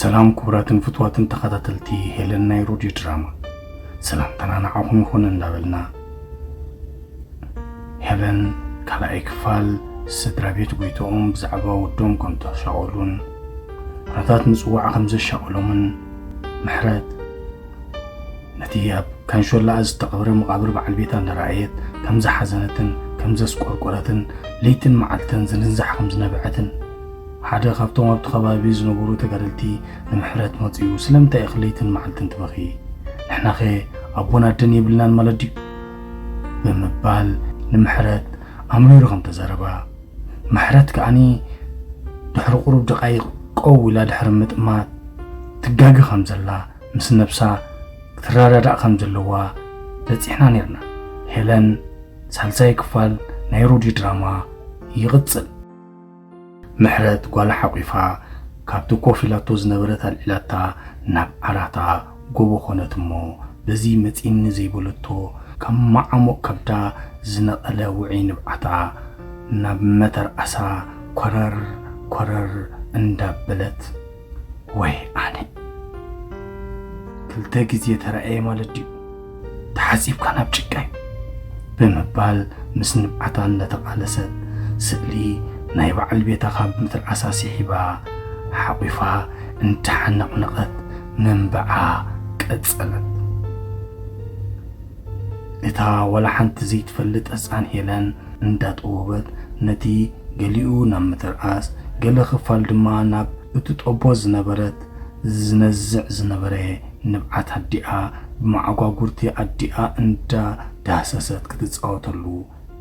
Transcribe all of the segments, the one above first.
ሰላም ክቡራትን ፍትዋትን ተኸታተልቲ ሄለን ናይ ሮድዮ ድራማ፣ ሰላምታና ንዓኹም ይኹን እንዳበልና፣ ሄለን ካልኣይ ክፋል ስድራ ቤት ጎይትኦም ብዛዕባ ወዶም ከም ተሻቐሉን ኩነታት ምጽዋዕ ከም ዘሻቐሎምን፣ ምሕረት ነቲ ኣብ ካንሾላኣ ዝተቐብረ መቓብር በዓል ቤታ እንዳረኣየት ከም ዝሓዘነትን ከም ዘስቆርቆረትን ለይትን መዓልትን ዝንዛሕ ከም ዝነበዐትን ሓደ ካብቶም ኣብቲ ከባቢ ዝነበሩ ተጋደልቲ ንምሕረት መጺኡ፣ "ስለምንታይ ኢኺ ለይትን መዓልትን ትበኺ? ንሕናኸ ኣቦን ኣደን የብልናን ማለት ድዩ?" ብምባል ንምሕረት ኣምሪሩ ከም ተዛረባ፣ ምሕረት ከኣኒ ድሕሪ ቁሩብ ደቓይቕ ቀው ኢላ ድሕሪ ምጥማት ትጋገ ከም ዘላ ምስ ነብሳ ክትረዳዳእ ከም ዘለዋ በጺሕና ኔርና። ሄለን ሳልሳይ ክፋል ናይ ሮድዮ ድራማ ይቕጽል። ምሕረት ጓላ ሓቂፋ ካብቲ ኮፍ ኢላቶ ዝነበረት ኣልዒላታ ናብ ዓራታ ጎቦ ኾነት እሞ፣ በዚ መጺኒ ዘይበለቶ ካብ መዓሙቕ ከብዳ ዝነቐለ ውዑይ ንብዓታ ናብ መተርኣሳ ኮረር ኮረር እንዳበለት፣ "ወይ ኣነ! ክልተ ግዜ ተራእየ ማለት ድዩ? ተሓጺብካ ናብ ጭቃ እዩ!" ብምባል ምስ ንብዓታ እንዳተቓለሰት፣ ስእሊ ናይ በዓል ቤታ ካብ ምትርኣሳ ስሒባ ሓቒፋ እንዳሓነቕነቐት ምንባዓ ቀጸለት። እታ ዋላ ሓንቲ ዘይትፈልጥ ህጻን ሄለን እንዳጠወበት፣ ነቲ ገሊኡ ናብ ምትርኣስ፣ ገለ ክፋል ድማ ናብ እትጠቦ ዝነበረት ዝነዝዕ ዝነበረ ንብዓት ኣዲኣ ብመዓጓጉርቲ ኣዲኣ እንዳዳህሰሰት ክትጻወተሉ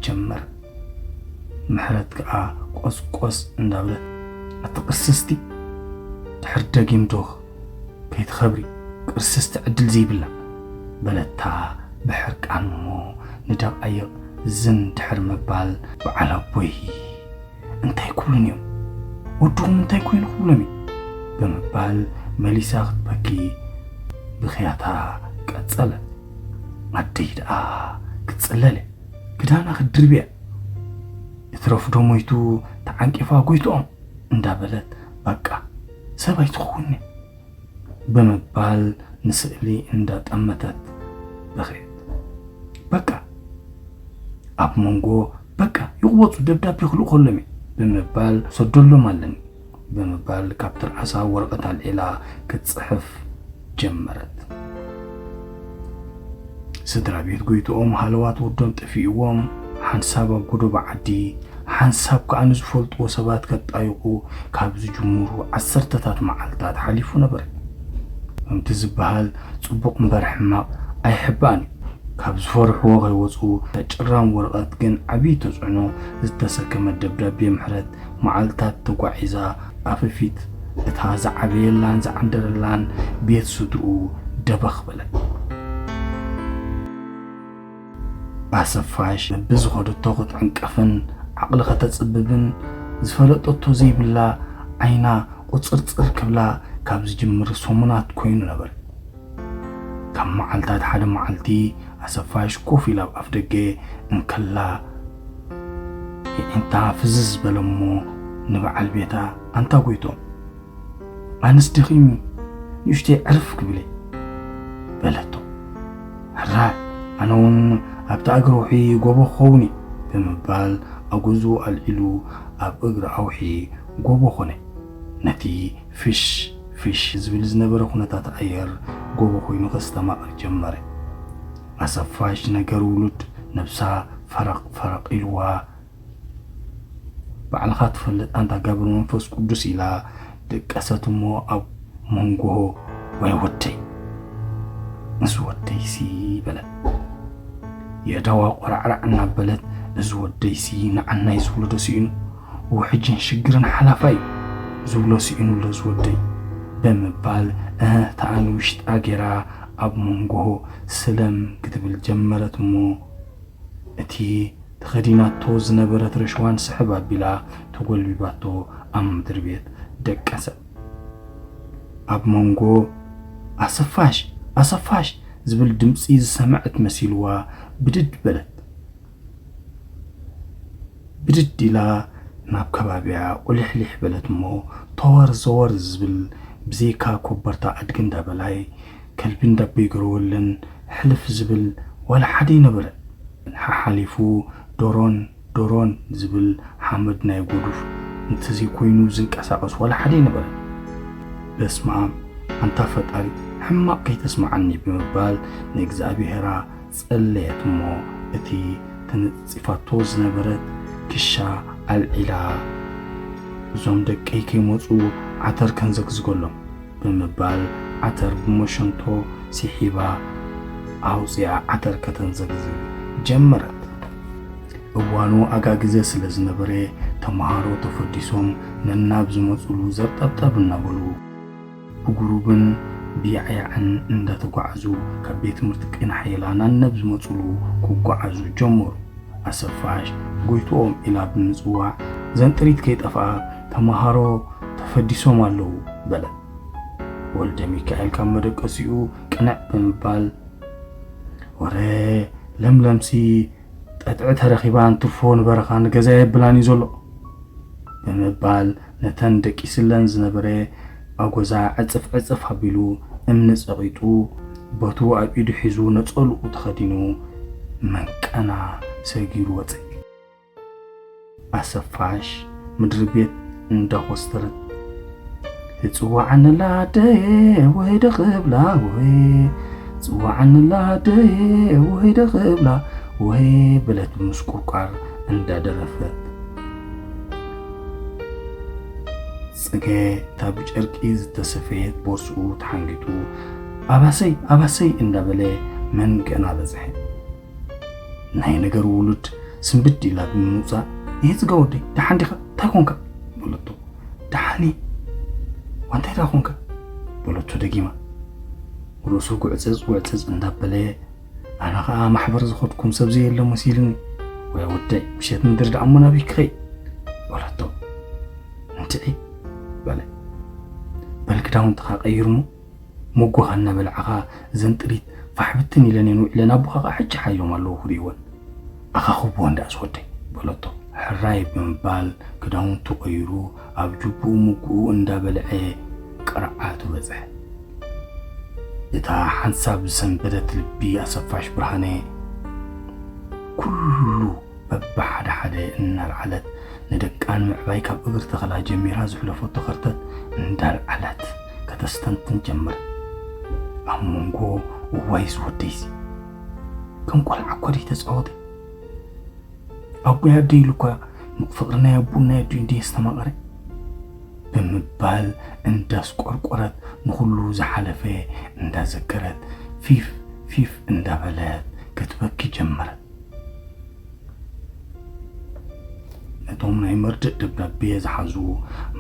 ጀመር። ምሕረት ከኣ ቆስቆስ እንዳበለት፣ "ኣቲ ቅስስቲ፣ ድሕር ደጊም ዶኽ ከይትኸብሪ፣ ቅርስስቲ ዕድል ዘይብላ" በለታ ብሕርቃን። እሞ ንደቓይቕ ዝን ድሕር ምባል፣ "በዓል ኣቦይ እንታይ ክብሉን እዮም? ወድኹም እንታይ ኮይኑ ክብሎም እዩ?" ብምባል መሊሳ ክትበኪ ብኽያታ ቀጸለት። ኣደይ ደኣ ክትጽለል እያ፣ ክዳና ክትድርብያ፣ "እትረፍ ዶ ሞይቱ ተዓንቂፋ ጎይትኦም?" እንዳበለት፣ "በቃ ሰብ ኣይትኸውን እያ" ብምባል ንስእሊ እንዳጠመተት በኸየት። "በቃ ኣብ መንጎ፣ በቃ ይቕበጹ፣ ደብዳቤ ክልእኸሎም እየ" ብምባል፣ "ሰደሎም ኣለኒ" ብምባል ካብ ትርኣሳ ወረቐት ኣልዒላ ክትጽሕፍ ጀመረት። ስድራ ቤት ጎይትኦም ሃለዋት ወዶም ጠፊእዎም፣ ሓንሳብ ኣብ ጎደቦ ዓዲ፣ ሓንሳብ ከኣ ንዝፈልጥዎ ሰባት ከጣይቑ ካብ ዝጅምሩ ዓሰርተታት መዓልታት ሓሊፉ ነበረ። ከምቲ ዝበሃል፣ ጽቡቕ እምበር ሕማቕ ኣይሕባእን እዩ። ካብ ዝፈርሕዎ ከይወጹ፣ እታ ጭራም ወረቐት ግን ዓቢ ተጽዕኖ ዝተሰከመት ደብዳቤ ምሕረት መዓልታት ተጓዒዛ፣ ኣፈፊት እታ ዝዓበየላን ዝዓንደረላን ቤት ስድርኡ ደበኽ በለት። ኣሰፋሽ ብዝኸደቶ ክትዕንቀፍን ዓቕሊ ከተጽብብን ዝፈለጠቶ ዘይብላ ዓይና ቁጽርጽር ክብላ ካብ ዝጅምር ሰሙናት ኮይኑ ነበረ። ካብ መዓልታት ሓደ መዓልቲ ኣሰፋሽ ኮፍ ኢላ ኣብ ኣፍ ደገ እንከላ፣ የዒንታ ፍዝዝ በለ እሞ ንበዓል ቤታ፣ "ኣንታ ጎይቶም፣ ኣነስ ደኺሙ፣ ንእሽተይ ዕርፍ ክብል እየ" በለቶ። "ሕራይ፣ ኣነ እውን ኣብቲ እግሪ ኣውሒ ጎቦ ክኸውን እየ" ብምባል ኣጎዝኡ ኣልዒሉ ኣብ እግሪ ኣውሒ ጎቦ ኮነ። ነቲ ፍሽ ፍሽ ዝብል ዝነበረ ኩነታት ኣየር ጎቦ ኮይኑ ከስተማቕር ጀመረ። ኣሰፋሽ ነገር ውሉድ ነብሳ ፈረቕ ፈረቕ ኢልዋ፣ "ባዕልኻ ትፈልጥ ኣንታ ጋብር መንፈስ ቅዱስ" ኢላ ደቀሰት እሞ ኣብ መንጎ፣ "ወይ ወደይ፣ እዚ ወደይሲ" በለት። የእዳዋ ቆራዕራዕ እናበለት፣ "እዚ ወደይሲ ንዓናይ ዝብሎ ዶ ስኢኑ? ውሕጅን ሽግርን ሓላፋይ እዩ ዝብሎ ስኢኑ ኣሎ እዚ ወደይ" ብምባል እህህታኣ ንውሽጣ ጌራ ኣብ መንጎ ስለም ክትብል ጀመረት እሞ፣ እቲ ተኸዲናቶ ዝነበረት ረሽዋን ስሕብ ኣቢላ ተጎልቢባቶ ኣብ ምድሪ ቤት ደቀሰት። ኣብ መንጎ "ኣሰፋሽ! ኣሰፋሽ!" ዝብል ድምጺ ዝሰምዐት መሲልዋ ብድድ በለት። ብድድ ኢላ ናብ ከባቢኣ ቁሊሕሊሕ በለት እሞ፣ ተወር ዘወር ዝብል ብዘይካ ኮበርታ ኣድጊ እንዳ በላይ፣ ከልቢ እንዳ በይገረወለን ሕልፍ ዝብል ዋላ ሓደ ኣይነበረን። ሓሓሊፉ ዶሮን ዶሮን ዝብል ሓመድ ናይ ጎዱፍ እንተዘይኮይኑ ዝንቀሳቐስ ዋላ ሓደ ኣይነበረን። በስመ ኣብ፣ ኣንታ ፈጣሪ፣ ሕማቕ ከይተስምዓኒ ብምባል ንእግዚኣብሄራ ጸለየት እሞ፣ እቲ ተነጺፋቶ ዝነበረት ክሻ ኣልዒላ፣ "እዞም ደቀይ ከይመጹ ዓተር ከንዘግዝገሎም" ብምባል ዓተር ብመሸንቶ ስሒባ ኣውጺኣ ዓተር ከተንዘግዝግ ጀመረት። እዋኑ ኣጋግዘ ስለ ዝነበረ፣ ተመሃሮ ተፈዲሶም ነናብ ዝመጹሉ ዘርጠብጠብ እናበሉ፣ ብጉሩብን ብያዕያዕን እንዳተጓዓዙ፣ ካብ ቤት ትምህርቲ ቄና ሓየላ ናነብ ዝመጹሉ ክጓዓዙ ጀመሩ። ኣሰፋሽ ጎይትኦም ኢላ ብምጽዋዕ፣ ዘንጥሪት ከይጠፍኣ፣ "ተመሃሮ ተፈዲሶም ኣለዉ" በለት። ወልደ ሚካኤል ካብ መደቀሲኡ ቅንዕ ብምባል፣ "ወረ ለምለምሲ ጠጥዒ ተረኺባን ትርፎ ንበረኻን ገዛ የብላን እዩ ዘሎ" ብምባል፣ ነተን ደቂስለን ዝነበረ ኣጎዛ ዕጽፍ ዕጽፍ ኣቢሉ እምኒ ጸቒጡ፣ በቱ ኣብ ኢዱ ሒዙ ነጸልኡ ተኸዲኑ መንቀና ሰጊሩ ወጸ። ኣሰፋሽ ምድሪ ቤት እንዳኾስተረት፣ "ጽዋዓኒ ላደየ ወይ ደኽብላ ወይ፣ ጽዋዓኒ ላደየ ወይ ደኽብላ ወይ" በለት ብምስቁርቋር እንዳደረፈት። ጽገ እታ ብጨርቂ ዝተሰፈየት ቦርስኡ ተሓንጊጡ፣ "ኣባሰይ፣ ኣባሰይ" እንዳበለ መንገና በጽሐ። ናይ ነገር ውሉድ ስንብድ ኢላ ብምውጻእ፣ "ይህ ጽገ ወደይ፣ ደሓን ዲኻ? እንታይ ኮንካ?" በለቶ። "ደሓን እየ። ዋንታይ ደኣ ኮንካ?" በለቶ ደጊማ። ርእሱ ጉዕጽጽ ጉዕጽጽ እንዳበለ፣ "ኣነ ኸኣ ማሕበር ዝኸድኩም ሰብ ዘየለ መሲሉኒ። ወይ ወደይ፣ ምሸት ምድሪ ደኣ እሞ ናበይ ክኸይድ?" በለቶ። "እንትዒ" በለ። "በል ክዳውንትኻ ቀይር እሞ፣ መጎኻ እናበላዕኻ እዘን ጥሪት ፋሕ ብትን ኢለን እየን ውዒለን፣ ኣቦኻ ኸኣ ሕጂ ሓይሎም ኣለዉ ክርእይወን። ኣኻኽብወን ደኣ ዝወደይ" በለቶ። ሕራይ ብምባል ክዳውንቱ ቀይሩ ኣብ ጁብኡ ምግኡ እንዳበልዐ ቅርዓቱ በጽሐ። እታ ሓንሳብ ዝሰንበደት ልቢ ኣሰፋሽ ብርሃነ ኩሉ በብሓደ ሓደ እናልዓለት ንደቃን ምዕባይ ካብ እግሪ ተኸላ ጀሚራ ዝሕለፈቶ ከርተት እንዳልዓለት ከተስተንትን ጀመረት። ኣብ መንጎ እዋይ ዝወደይሲ ከም ቆልዓ እኮ ደይ ተጻወተ። ኣቦይ ኣደይ ኢሉ እኳ ፍቕሪ ናይ ኣቦን ናይ ኣደይን ደይ ኣስተማቐረ? ብምባል እንዳስቆርቆረት ንኹሉ ዝሓለፈ እንዳዘከረት ፊፍ ፊፍ እንዳበለት ክትበኪ ጀመረት። ነቶም ናይ መርድእ ደብዳቤ ዝሓዙ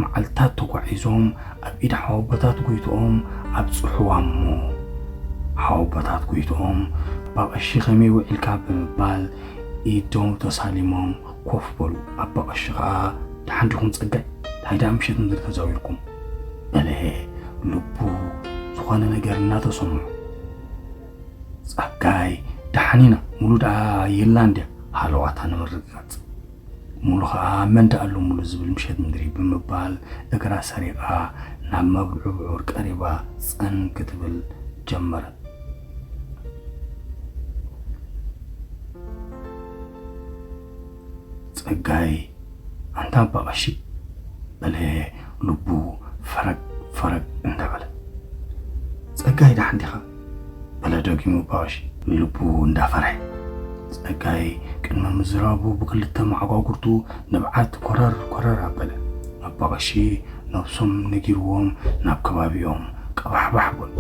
መዓልታት ተጓዒዞም ኣብ ኢድ ሓወቦታት ጎይትኦም ኣብጽሕዋ እሞ፣ ሓወቦታት ጎይትኦም "ኣባ ቀሺ ከመይ ውዒልካ?" ብምባል ኢዶም ተሳሊሞም ኮፍ በሉ። ኣባ ቀሺ ኸኣ "ደሓን ዲኹም ጸጋይ? እንታይ ደኣ ምሸት ምድሪ ተዛዊርኩም?" በለ ልቡ ዝኾነ ነገር እናተሰምዖ። ጸጋይ "ደሓን ኢና፣ ሙሉ ደኣ የላን ድያ?" ሃለዋታ ንምርግጋጽ። ሙሉ ኸኣ "መን ደኣ ኣሎ ሙሉ?" ዝብል ምሸት ምድሪ ብምባል እግራ ሰሪቓ ናብ መብልዑ ብዑር ቀሪባ ጸን ክትብል ጀመረት። ጸጋይ "ኣንታ ኣባ ቀሺ?" በለ ልቡ ፈረግ ፈረግ እንዳበለ። "ጸጋይ ደሓን ዲኻ?" በለ ደጊሙ ኣባ ቀሺ ልቡ እንዳፈርሐ። ጸጋይ ቅድሚ ምዝራቡ ብክልተ መዓጓጉርቱ ንብዓት ኮረር ኮረር ኣበለ። ኣባ ቀሺ ነብሶም ነጊርዎም ናብ ከባቢኦም ቀባሕባሕ በሉ።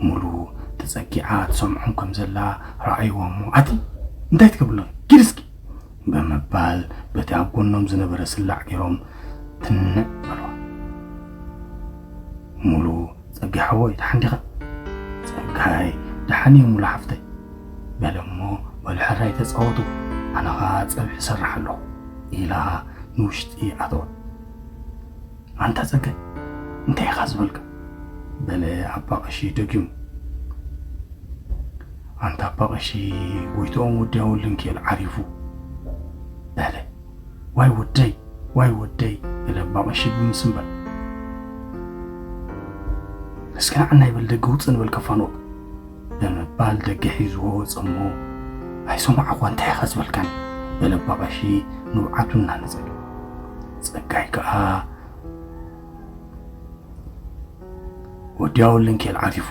ሙሉ ተጸጊዓ ትሰምዖም ከም ዘላ ረኣይዋ እሞ፣ "ኣቲ እንታይ ትገብር ኣለኺ? ኪዲ እስኪ!" ብምባል በቲ ኣብ ጎኖም ዝነበረ ስላዕ ገይሮም ትንዕ በልዋ። ሙሉ "ጸጋይ ሓወይ፣ ደሓን ዲኻ?" "ጸጋይ፣ ደሓን እየ ሙሉ ሓፍተይ" በለ እሞ፣ "በሉ ሕራይ ተጻወቱ፣ ኣነ ኸኣ ጸብሒ እሰርሕ ኣለኹ" ኢላ ንውሽጢ ኣተወት። "ኣንታ ጸጋይ፣ እንታይ ኢኻ ዝበልካ?" በለ ኣባ ቀሺ ደጊሙ። ኣንታ ኣባ ቀሺ፣ ጎይትኦም ወዲ ኣወልንኪኤል ዓሪፉ በለ። ዋይ ወደይ፣ ዋይ ወደይ በለ ኣባ ቀሺ ብምስንባል። እስኪ ንዓና ይበል ደገ ውፅእ ንበል ከፋንወ ብምባል ደገ ሒዝዎ ወፀ እሞ፣ ኣይሰማዕኳ እንታይ ኢኻ ዝበልካኒ በለ ኣባ ቀሺ ንብዓቱ እናነፀገ። ፀጋይ ከዓ ወዲ ኣወልንኬል ዓሪፉ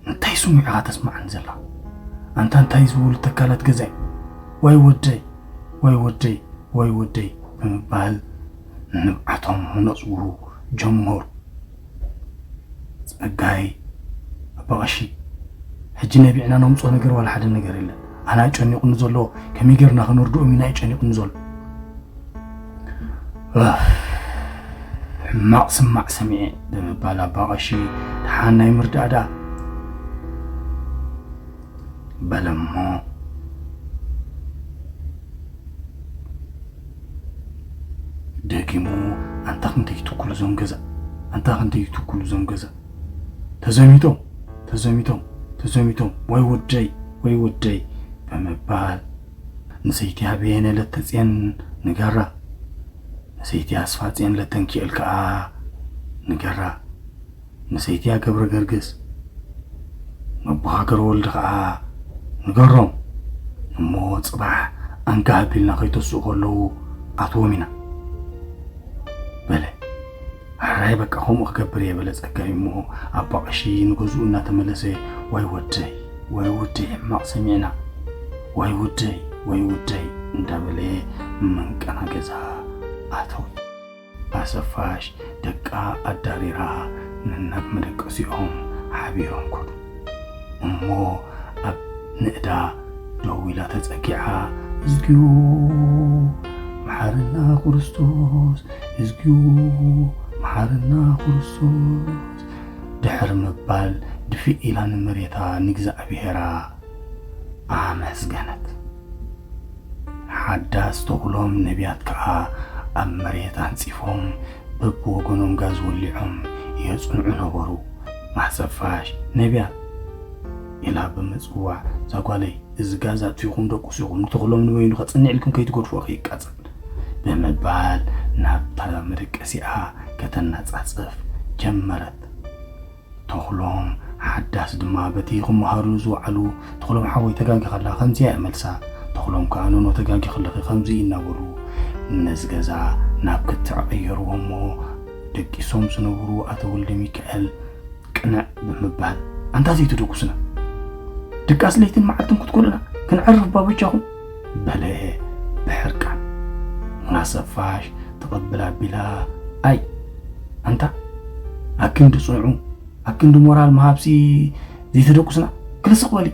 እንታይ ስሙዕ ኢኻ ተስማዓኒ ዘላ? ኣንታ እንታይ ዝበሉ ተካላት ገዛይ? ዋይ ወደይ፣ ዋይ ወደይ፣ ዋይ ወደይ ብምባል ንብዓቶም ክነጽጉ ጀመሩ። ጸጋይ ኣባ ቀሺ፣ ሕጂ ነቢዕና ነምጽኦ ነገር ዋላ ሓደ ነገር የለን። ኣነ ኣጨኒቑኒ ዘሎ ከመይ ጌርና ክነርድኦም ኢና ኣጨኒቑኒ ዘሎ። ሕማቕ ስማዕ ሰሚዐ ብምባል ኣባ ቀሺ ደሓን ናይ ምርዳእ ደኣ በለ እሞ ደጊሙ ኣንታ ክንደይ ይትኩሉ እዞም ገዛ፣ ኣንታ ክንደይ ይትኩሉ እዞም ገዛ፣ ተዘሚቶም፣ ተዘሚቶም፣ ተዘሚቶም፣ ወይ ወደይ፣ ወይ ወደይ ብምባል ንሰይቲ ኣበየነ ለተጽየን ንገራ። ንሰይቲ ኣስፋጽየን ለተንኪኤል ከኣ ንገራ። ንሰይቲ ኣገብረ ገርግስ ነቦኻ ገረወልዲ ከኣ ንገሮም እሞ ጽባሕ ኣንካ ኣቢልና ከይተስኡ ከለዉ ኣትዎም ኢና በለ። ሕራይ በቃ ከምኡ ክገብር እየ በለ ጸጋይ እሞ ኣባ ቀሺ ንገዝኡ እናተመለሰ ዋይ ወደይ፣ ዋይ ወደይ ሕማቕ ሰሚዕና፣ ዋይ ወደይ፣ ዋይ ወደይ እንዳበለ መንቀና ገዛ ኣተወ። ኣሰፋሽ ደቃ ኣዳሪራ ነናብ መደቀሲኦም ሓቢሮም ከዱ። እሞ ኣብ ንእዳ ደው ኢላ ተጸጊዓ፣ "እዝግዮ መሓረና ክርስቶስ፣ እዝግዮ መሓረና ክርስቶስ" ድሕሪ ምባል ድፍእ ኢላ ንመሬታ ንእግዚኣብሄራ ኣመስገነት። ሓዳስ ተኹሎም ነቢያት ከኣ ኣብ መሬት ኣንጺፎም በብወገኖም ጋዝ ወሊዖም የጽንዑ ነበሩ። ማሕጸፋሽ ነቢያት ኢላ ብምጽዋዕ፣ "እዛ ጓለይ፣ እዚ ጋዝ ኣጥፊኹም ደቁሱ ኢኹም፣ ንተኽሎም ንበይኑ ከጽንዕ ኢልኩም ከይትገድፍዎ ከይቃጸል" ብምባል ናብታ መደቀሲኣ ከተናጻጽፍ ጀመረት። ተኽሎም ሓዳስ ድማ በቲ ክመሃሩ ዝወዓሉ፣ "ተኽሎም ሓወይ፣ ተጋጊኻ ኣለኻ፣ ከምዚኣ እያ መልሳ። ተኽሎም ከኣ፣ 'ኖኖ፣ ተጋጊኺ ኣለኺ፣ ከምዚ እዩ' እናበሉ ነዚ ገዛ ናብ ክትዕ ቀየርዎ እሞ፣ ደቂሶም ዝነበሩ ኣቶ ወልደ ሚካኤል ቅንዕ ብምባል፣ "ኣንታ ዘይትደቁሱና፣ ድቃስ ለይትን መዓልትን ክትኮኑና፣ ክንዕርፍ ባበጃኹም?" በለ ብሕርቃን። ኣሰፋሽ ተቐብል ኣቢላ፣ "ኣይ፣ ኣንታ፣ ኣብ ክንዲ ጽንዑ፣ ኣብ ክንዲ ሞራል ምሃብሲ ዘይተደቁስና፣ ክልስቕ በሊ።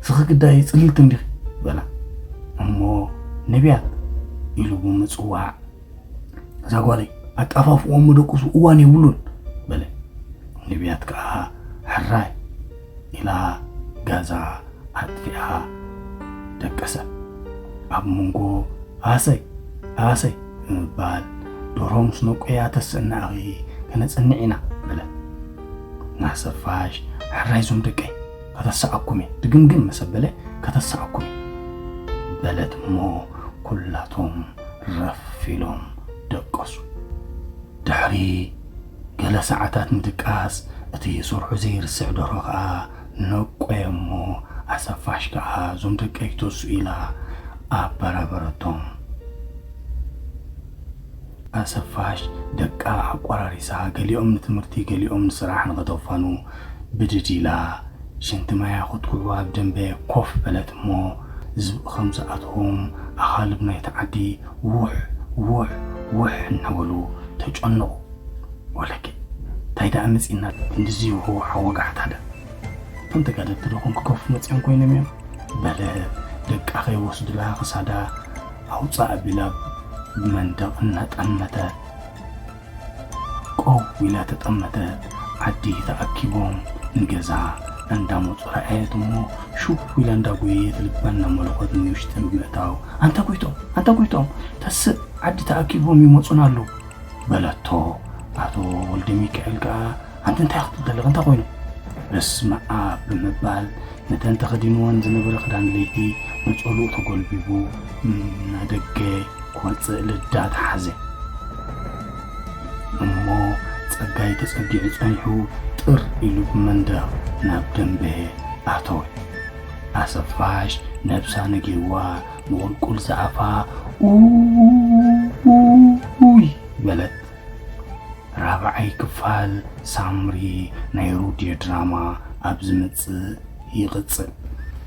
ስኺ ግዳይ ጽልልቲ እንዲኺ" በላ። እሞ ነቢያት ኢሉ ብምጽዋዕ፣ "እዛ ጓለይ ኣጣፋፍእዎም ደቁሱ፣ እዋን የብሉን" በለ። ነቢያት ከኣ ሕራይ ኢላ ጋዛ ኣጥፊኣ ደቀሰ። ኣብ መንጎ ኣሰይ ኣሰይ ብምባል፣ "ደርሆ ምስ ነቆያ ተስእናኺ ከነጽንዕ ኢና" በለት። ናሰፋሽ፣ "ሕራይ ዞም ደቀይ ከተስኣኩም እየ፣ ድግምግም መሰበለ ከተስኣኩም እየ" በለት እሞ፣ ኩላቶም ረፍ ኢሎም ደቀሱ። ድሕሪ ገለ ሰዓታት ምድቃስ፣ እቲ ስርሑ ዘይርስዕ ደርሆ ኸኣ ነቆየ እሞ፣ ኣሰፋሽ ከኣ፣ "እዞም ደቀይ ክተስኡ" ኢላ ኣበራበረቶም። ኣሰፋሽ ደቃ ኣቆራሪሳ፣ ገሊኦም ንትምህርቲ፣ ገሊኦም ንስራሕ ንኸተፋኑ ብድድ ኢላ፣ ሽንቲ ማያ ክትኩዕዋ ኣብ ደንበ ኮፍ በለት እሞ፣ ዝብኢ ከም ዝኣተዎም ኣኻልብ ናይቲ ዓዲ ውሕ፣ ውሕ፣ ውሕ እናበሉ ተጨነቑ። "ወለኪ፣ እንታይ ደኣ መጺእና ክንድዚ ይውሕውሓ ወጋሕታ ደኣ? እቶም ተጋደልቲ ዶ ኮን ክከፉ መጺኦም ኮይኖም እዮም?" በለት ደቃ ከይወስዱላ ክሳዳ ኣውጻእ ኣቢላ ብመንደቕ እናጠመተት። ቀው ኢላ ተጠመተት። ዓዲ ተኣኪቦም ንገዛ እንዳመጹ ረኣየት እሞ፣ ሽው ኢላ እንዳጎየየት ልባ እናመለኾት ንውሽጢ ብምእታው፣ "ኣንታ ጎይቶም፣ ኣንታ ጎይቶም፣ ተስእ፣ ዓዲ ተኣኪቦም ይመጹና ኣለዉ" በለቶ። ኣቶ ወልደ ሚካኤል ከኣ፣ ኣንቲ እንታይ ክትብል ከለኻ እንታይ ኮይኑ? በስመ ኣብ ብምባል ነተን ተኸዲንወን ዝነበረ ክዳን ለይቲ ንጸልኡ ተጎልቢቡ ናደገ ክወጽእ ልዳት ሓዘ። እሞ ጸጋይ ተጸጊዑ ጸኒሑ ጥር ኢሉ ብመንደቕ ናብ ደንበ ኣተወ። ኣሰፋሽ ነብሳ ነጊርዋ ንቁልቁል ዝኣፋ ኡይ በለት። ራብዓይ ክፋል ሳምሪ ናይ ሩድዮ ድራማ ኣብ ዝመጽእ ይቕጽል።